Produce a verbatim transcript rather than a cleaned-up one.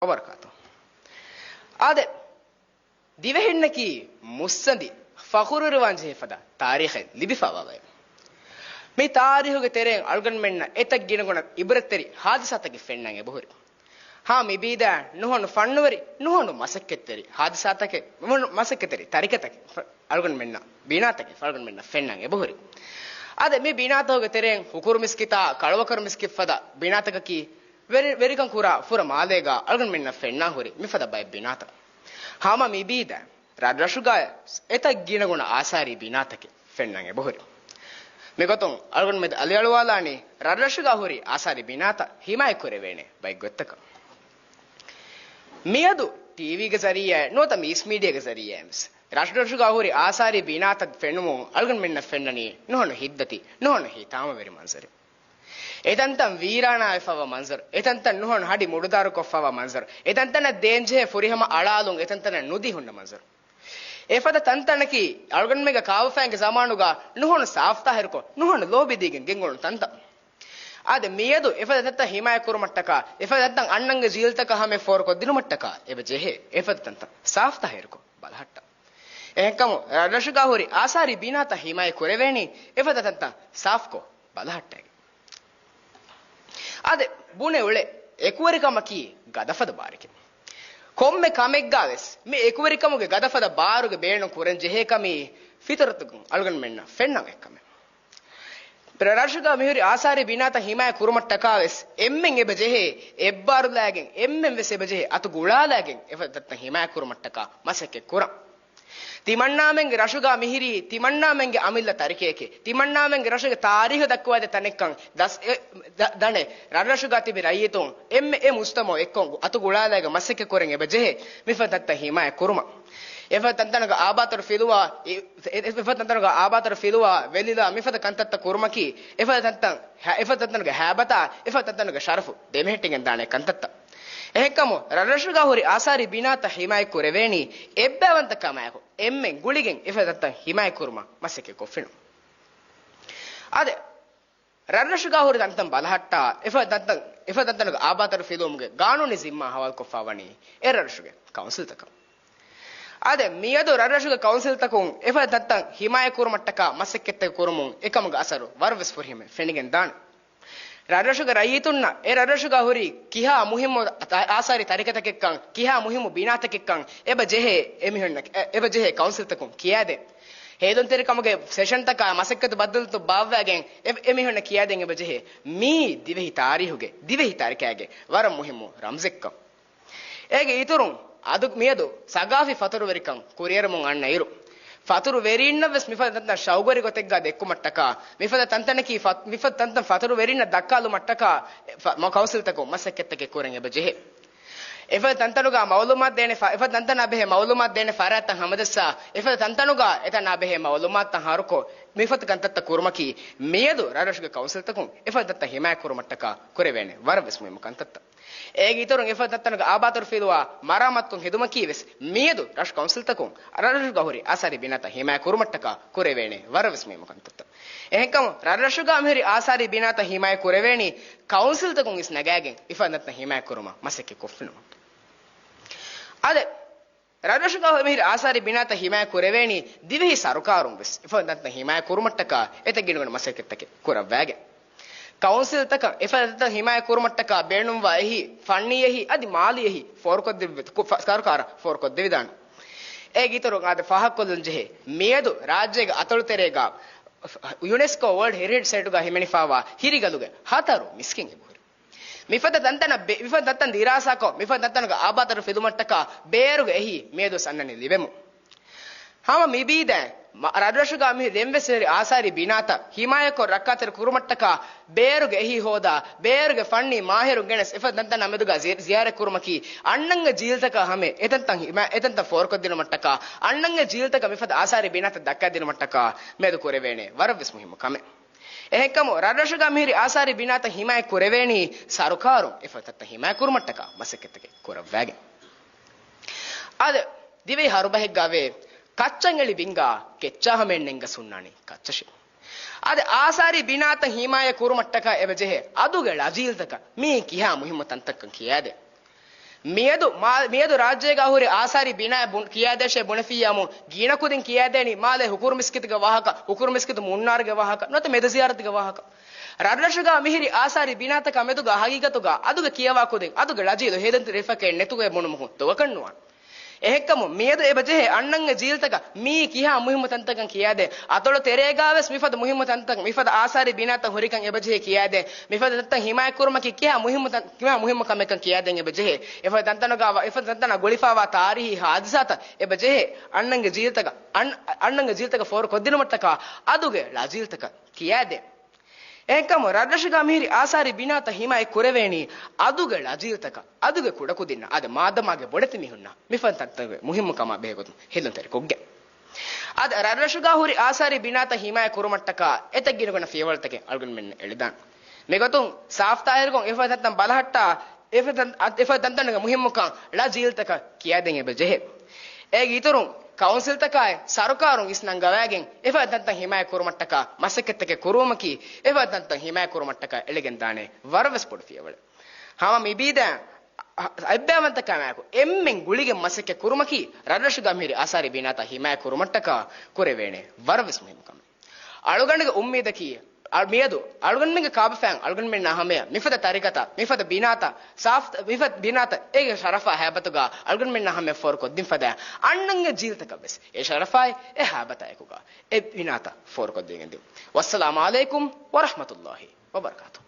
ވަބަރަކާތު. އާދެ، ދިވެހިންނަކީ މުއްސަނދި ފަޚުރުވެރިވާން ޖެހޭ ފަދަ ތާރީޚެއް ލިބިފައިވާ ބައެއް. މި ތާރީޚުގެ ތެރެއިން އަޅުގަނޑުމެންނަށް އެތައް ގިނަގުނަ އިބްރަތްތެރި ހާދިސާތަކެއް ފެންނަން އެބަހުރި. ހާ، މިބީދާ ނުހަނު ފަންނުވެރި، ނުހަނު މަސައްކަތްތެރި ހާދިސާތަކެއް، ނުހަނު މަސައްކަތްތެރި ތަރިކަތަކެއް ފަ-، އަޅުގަނޑުމެންނަށް، ބިނާތަކެއް އަޅުގަނޑުމެންނަށް ފެންނަން އެބަހުރި. އާދެ، މި ބިނާތަކުގެ ތެރެއިން ހުކުރު މިސްކިތާ، ކަޅުވަކަރު މިސްކިތް ފަދަ ބިނާތަކަކީ ވެރި-، ވެރިކަން ކުރާ ފުރަ މާލޭގަ އަޅުގަނޑުމެންނަށް ފެންނާ ހުރި މިފަދަ ބައެއް ބިނާތައް. ހަމަ މިބީދަ ރަށްރަށުގަ އެތައް ގިނަގުނަ އާސާރީ ބިނާތަކެއް ފެންނަން އެބަހުރި. މިގޮތުން އަޅުގަނޑުމެން އަލިއަޅުވާލާނީ ރަށްރަށުގަ ހުރި އާސާރީ ބިނާތައް ހިމާޔަތް ކުރެވޭނެ ބައެއް ގޮތްތަކަށް. މިއަދު ޓީވީގެ ޒަރީއާއެއް ނުވަތަ މީސް މީޑިއާގެ ޒަރީއާއެއް ވެސް ރަށްރަށުގަ ހުރި އާސާރީ ބިނާތައް ފެނުމުން އަޅުގަނޑުމެންނަށް ފެންނަނީ ނުހަނު ހިތްދަތި، ނުހަނު ހިތާމަވެރި މަންޒަރެއް. އެތަންތަން ވީރާނާވެފައިވާ މަންޒަރު، އެތަންތަން ނުހަނު ހަޑި މުޑުދާރުކޮށްފައިވާ މަންޒަރު، އެތަންތަނަށް ދޭންޖެހޭ ފުރިހަމަ އަޅާލުން އެތަންތަނަށް ނުދީ ހުންނަ މަންޒަރު. އެފަދަ ތަންތަނަކީ އަޅުގަނޑުމެންގެ ކާވެފައިންގެ ޒަމާނުގަ ނުހަނު ސާފުތާހިރުކޮށް، ނުހަނު ލޯބިދީގެން ގެންގުޅުނު ތަންތަން. އާދެ، މިއަދު އެފަދަ ތަންތަން ހިމާޔަތް ކުރުމަށްޓަކާ، އެފަދަ ތަންތަން އަންނަންގެ ޖީލްތަކަށް ހަމަޔަށް ފޯރުކޮށްދިނުމަށްޓަކާ އެބަ ޖެހޭ އެފަދަ ތަންތަން ސާފުތާހިރުކޮށް ބަލަހައްޓަން. އެހެންކަމުން ރަށްރަށުގަ ހުރި އާސާރީ ބިނާތައް ހިމާޔަތް ކުރެވޭނީ އެފަދަ ތަންތަން ސާފުކޮށް ބަލަހައްޓައިގެން. އާދެ، ބުނެ އުޅޭ އެކުވެރިކަމަކީ ގަދަފަދަ ބާރެކޭ. ކޮންމެ ކަމެއްގާ ވެސް މި އެކުވެރިކަމުގެ ގަދަފަދަ ބާރުގެ ބޭނުން ކުރަން ޖެހޭ ކަމީ ފިޠުރަތުގަ އަޅުގަނޑުމެންނަށް ފެންނަ އެއްކަމެއް. ރަށުގަ މިހުރި އާސާރީ ބިނާތައް ހިމާޔަތް ކުރުމަށްޓަކާ ވެސް އެންމެން އެބަ ޖެހޭ އެއްބާރުލާގެން، އެންމެން ވެސް އެބަ ޖެހޭ އަތު ގުޅާލާގެން އެފަދަ ތަންތަން ހިމާޔަތް ކުރުމަށްޓަކާ މަސައްކަތް ކުރަން. ތިމަންނާމެންގެ ރަށުގަ މިހިރީ ތިމަންނާމެންގެ އަމިއްލަ ތަރިކައެކޭ. ތިމަންނާމެންގެ ރަށުގެ ތާރީހު ދައްކަވާދޭ ތަނެއްކަން ދަސް-، އެ-، ދަ-، ދަނެ ރަށްރަށުގަ ތިބި ރައްޔިތުން އެންމެ އެ މުޖްތަމަޢު އެއްކޮށް އަތު ގުޅާލާގެ މަސައްކަތް ކުރަން އެބަ ޖެހޭ މިފަދަ ތަންތަން ހިމާޔަތް ކުރުމަށް. އެފަދަ ތަންތަނުގަ އާބާތަރު ފިލުވާ، އެ-، އެ-، އެފަދަ ތަންތަނުގަ އާބާތަރު ފިލުވާ ވެލިލާ މިފަދަ ކަންތައްތައް ކުރުމަކީ، އެފަދަ ތަންތަން، ހަ-، އެފަދަ ތަންތަނުގެ ހައިބަތާ، އެފަދަ ތަންތަނުގެ ޝަރަފު ދެމެހެއްޓިގެން ދާނެ ކަންތައްތައް. އެހެންކަމުން، ރަށްރަށުގަ ހުރި އާސާރީ ބިނާތައް ހިމާޔަތް ކުރެވޭނީ، އެއްބައިވަންތަ ކަމާއެކު، އެންމެން ގުޅިގެން އެފަދަ ތަންތަން ހިމާޔަތް ކުރުމަށް މަސައްކަތް ކޮށްފިނުން. އާދެ، ރަށްރަށުގަ ހުރި ތަންތަން ބަލަހައްޓާ، އެފަދަ ތަންތަން، އެފަދަ ތަންތަނުގެ އާބާތަރު ފިލުވުމުގެ ގާނޫނީ ޒިންމާ ހަވާލުކޮށްފަ ވަނީ އެ ރަށްރަށުގެ ކައުންސިލްތަކަށް. އާދެ، މިއަދު ރަށްރަށުގެ ކައުންސިލްތަކުން އެފަދަ ތަންތަން ހިމާޔަތް ކުރުމަށްޓަކާ މަސައްކަތްތައް ކުރުމުން އެކަމުގެ އަސަރު ވަރަށްވެސް ފުރިހަމަ ފެނިގެން ދާނެ. ރަށްރަށުގެ ރައްޔިތުންނަށް އެ ރަށްރަށުގަ ހުރި ކިހާ މުހިއްމު އާ-، އާސާރީ ތަރިކަތަކެއްކަން، ކިހާ މުހިއްމު ބިނާތަކެއްކަން އެބަ ޖެހޭ އެމީހުންނަށް، އެ-، އެބަ ޖެހޭ ކައުންސިލްތަކުން ކިޔާދޭން. ހޭދަންތެރިކަމުގެ ސެޝަންތަކާ މަސައްކަތު ބައްދަލުތައް ބާއްވައިގެން އެ-، އެމީހުންނަށް ކިޔާދޭން އެބަޖެހޭ މީ ދިވެހި ތާރީހުގެ، ދިވެހި ތާރިޚާގެ ވަރަށް މުހިއްމު ރަމްޒެއްކަން. އޭގެ އިތުރުން އަދު މިއަދު ސަގާފީ ފަތުރުވެރިކަން ކުރިއެރުމުން އަންނަ އިރު، ފަތުރުވެރީންނަށް ވެސް މިފަދަ ތަންތަން ޝައުގުވެރި ގޮތެއްގާ ދެއްކުމަށްޓަކާ، މިފަދަ ތަންތަނަކީ ފަ-، މިފަދަ ތަންތަން ފަތުރުވެރީންނަށް ދައްކާލުމަށްޓަކާ، ފަ-، މަ-، ކައުންސިލްތަކުން މަސައްކަތްތަކެއް ކުރަން އެބަޖެހޭ. އެފަދަ ތަންތަނުގަ މައުލޫމާތު ދޭނެ ފަ-، އެފަދަ ތަންތަނާ ބެހޭ މައުލޫމާތު ދޭނެ ފަރާތްތައް ހަމަޖައްސާ، އެފަދަ ތަންތަނުގަ އެތަނާ ބެހޭ މައުލޫމާތުތައް ހާރުކޮށް، މިފަދަ ކަންތައްތައް ކުރުމަކީ، މިއަދު ރަށްރަށުގެ ކައުންސިލްތަކުން އެފަދަ ތަންތަން ހިމާޔަތް ކުރުމަށްޓަކާ ކުރެވޭނެ ވަރަށް ވެސް މުހިއްމު ކަންތައްތައް. އޭގެ އިތުރުން އެފަދަ ތަންތަނުގެ އާބާތަރު ފިލުވާ މަރާމާތުކޮށް ހެދުމަކީ ވެސް މިއަދު ރަށު ކައުންސިލްތަކުން ރަށްރަށުގަ ހުރި އާސާރީ ބިނާތައް ހިމާޔަތް ކުރުމަށްޓަކާ ކުރެވޭނެ ވަރަށް ވެސް މުހިއްމު ކަންތައްތައް. އެހެންކަމުން، ރަށްރަށުގަ މިހުރި އާސާރީ ބިނާތައް ހިމާޔަތް ކުރެވޭނީ، ކައުންސިލްތަކުން އިސް ނަގާގެން އެފަދަ ތަންތަން ހިމާޔަތް ކުރުމަށް މަސައްކަތް ކޮށްފިނަމަ. އާދެ، ރަށްރަށުގަ މިހުރި އާސާރީ ބިނާތައް ހިމާޔަތް ކުރެވޭނީ، ދިވެހި ސަރުކާރުން ވެސް އެފަދަ ތަންތަން ހިމާޔަތް ކުރުމަށްޓަކާ އެތައް ގިނަގުނަ މަސައްކަތްތަކެއް ކުރައްވާގެން. ކައުންސިލްތަކަށް އެފަދަ ތަންތަން ހިމާޔަތް ކުރުމަށްޓަކާ ބޭނުންވާ އެހީ، ފަންނީ އެހީ، އަދި މާލީ އެހީ ފޯރުކޮށްދެއްވި-، ކު-، ފަ-، ސަރުކާރަށް ފޯރުކޮށްދެވިދާނެ. އޭގެ އިތުރުން އާދެ ފާހަގަކޮށްލަން ޖެހޭ، މިއަދު ރާއްޖޭގެ އަތޮޅުތެރޭގަ ޔުނެސްކޯ ވަރލްޑް ހެރިޓޭޖް ސައިޓުގަ ހިމެނިފައިވާ ހިރިގަލުގެ ހަތަރު މިސްކިތް އެބަހުރި. މިފަދަ ތަންތަނަށް ބެ-، މިފަދަ ތަންތަން ދިރާސާކޮށް، މިފަދަ ތަންތަނުގެ އާބާތަރު ފިލުމަށްޓަކާ ބޭރުގެ އެހީ މިއަދުވެސް އަންނަނީ ލިބެމުން. ހަމަ މިބީދައިން މަ-، ރަށްރަށުގަ މި ދެންވެސް ހުރި އާސާރީ ބިނާތައް ހިމާޔަތްކޮށް ރައްކާތެރި ކުރުމަށްޓަކާ ބޭރުގެ އެހީ ހޯދާ، ބޭރުގެ ފަންނީ މާހިރުން ގެނެސް އެފަދަ ތަންތަނާ މެދުގަ ޒި-، ޒިޔާރަތް ކުރުމަކީ، އަންނަންގެ ޖީލްތަކަށް ހަމަ އެތަންތަން ހިމާ-، އެތަންތަން ފޯރުކޮށްދިނުމަށްޓަކާ، އަންނަންގެ ޖީލްތަކަށް މިފަދަ އާސާރީ ބިނާތައް ދައްކާދިނުމަށްޓަކާ މިއަދު ކުރެވޭނެ ވަރަށްވެސް މުހިއްމު ކަމެއް. އެހެންކަމުން، ރަށްރަށުގަ މިހިރި އާސާރީ ބިނާތައް ހިމާޔަތް ކުރެވޭނީ ސަރުކާރުން އެފަދަ ތަންތަން ހިމާޔަތް ކުރުމަށްޓަކާ މަސައްކަތްތަކެއް ކުރައްވާގެން. އާދެ، ދިވެހި ހަރުބަހެއްގަވޭ ކައްޗަންއެޅި ބިންގާ ކެއްޗާ ހަމައެއް ނެންގަސް ހުންނާނީ ކައްޗަށޭ. އާދެ، އާސާރީ ބިނާތައް ހިމާޔަތް ކުރުމަށްޓަކާ އެބަޖެހޭ އަދުގެ ޅަ ޖީލްތަކަށް މީ ކިހާ މުހިއްމު ތަންތަންކަން ކިޔާދޭ. މިއަދު މާ-، މިއަދު ރާއްޖޭގަ ހުރި އާސާރީ ބިނާއެއް ބުން-، ކިޔާދޭށޭ ބުނެފިއްޔާމު، ގިނަ ކުދިން ކިޔާދޭނީ މާލޭ ހުކުރު މިސްކިތުގެ ވާހަކަ، ހުކުރު މިސްކިތު މުންނާރުގެ ވާހަކަ، ނުވަތަ މެދު ޒިޔާރަތުގެ ވާހަކަ. ރަށްރަށުގަ މިހިރި އާސާރީ ބިނާތަކާ މެދުގަ ހަގީގަތުގަ އަދުގެ ކިޔަވާ ކުދިން، އަދުގެ ޅަޖީލު ހޭދަންތެރިފަކޭ ނެތުގެ ބުނުމަކުން ދޮގަކަށް ނުވާނެ. އެހެންކަމުން މިއަދު އެބަ ޖެހޭ އަންނަންގެ ޖީލްތަކަށް މިއީ ކިހާ މުހިއްމު ތަންތަކަން ކިޔާދޭ. އަތޮޅު ތެރޭގަވެސް މިފަދަ މުހިއްމު ތަންތަކަން، މިފަދަ އާސާރީ ބިނާތައް ހުރިކަން އެބަ ޖެހޭ ކިޔާދޭ. މިފަދަ ތަންތަން ހިމާޔަތްކުރުމަކީ ކިހާ މުހިއްމު ތަން-، ކިހާ މުހިއްމު ކަމެއްކަން ކިޔާދޭން އެބަ ޖެހޭ. އެފަދަ ތަންތަނުގަ ވ-، އެފަދަ ތަންތަނަށް ގުޅިފައިވާ ތާރީހީ ހާދިސާތައް އެބަ ޖެހޭ އަންނަންގެ ޖީލްތަކަށް، އަން-، އަންނަންގެ ޖީލްތަކަށް ފޯރު ކޮށްދިނުމަށްޓަކާ އަދުގެ ޅަޖީލްތަކަށް ކިޔާދޭން. އެހެންކަމުން ރަށްރަށުގަ މިހިރި އާސާރީ ބިނާތައް ހިމާޔަތް ކުރެވޭނީ އަދުގެ ޅަޖީލްތަކަށް، އަދުގެ ކުޑަކުދިންނަށް، އަދި މާދަމާގެ ބޮޑެތި މީހުންނަށް މިފަދަ ތަންތަނުގެ މުހިއްމުކަމާ ބެހޭގޮތުން ހެދުންތެރިކޮށްގެން. އަދި ރަށްރަށުގަ ހުރި އާސާރީ ބިނާތައް ހިމާޔަތް ކުރުމަށްޓަކާ އެތައް ގިނަގުނަ ފިޔަވަޅުތަކެއް އަޅުގަނޑުމެން އެޅިދާނެ. މިގޮތުން ސާފުތާހިރުކޮށް އެފަދަ ތަންތަން ބަލަހައްޓާ، އެފަދަ ތަން-، އަ-، އެފަދަ ތަންތަނުގެ މުހިއްމުކަން ޅަޖީލްތަކަށް ކިޔާދޭން އެބަ ޖެހޭ. އޭގެ އިތުރުން ކައުންސިލްތަކާއި ސަރުކާރުން އިސްނަން ގަވާގެން އެފަދަ ތަންތަން ހިމާޔަތް ކުރުމަށްޓަކާ މަސައްކަތްތަކެއް ކުރުވުމަކީ، އެފަދަ ތަންތަން ހިމާޔަތް ކުރުމަށްޓަކާ އެޅިގެންދާނެ ވަރަށްވެސް ބޮޑު ފިޔަވަޅެއް. ހަމަ މިބީދައިން އަ-، އަތްބައިވަންތަކަމާއެކު އެންމެން ގުޅިގެން މަސައްކަތް ކުރުމަކީ، ރަށްރަށުގަ މިހިރި އާސާރީ ބިނާތައް ހިމާޔަތް ކުރުމަށްޓަކާ ކުރެވޭނެ ވަރަށްވެސް މުހިއްމު ކަމެއް. އަޅުގަނޑުގެ އުއްމީދަކީ، އަ-، މިއަދު އަޅުގަނޑުމެންގެ ކާބަފައިން އަޅުގަނޑުމެންނާ ހަމަޔަށް މިފަދަ ތަރިކަތައް، މިފަދަ ބިނާތައް، ސާފް، މިފަދަ ބިނާތައް އޭގެ ޝަރަފާ ހައިބަތުގަ އަޅުގަނޑުމެންނާ ހަމަޔަށް ފޯރުކޮށްދިން ފަދައިން އަންނަންގެ ޖީލްތަކަށްވެސް އެ ޝަރަފާއި އެ ހައިބަތާ އެކުގަ އެ ބިނާތައް ފޯރުކޮށްދީގެން ދިއުން. ވައްސަލާމު ޢަލައިކުމް ވަރަޙްމަތުﷲ ވަބަރަކާތުހު.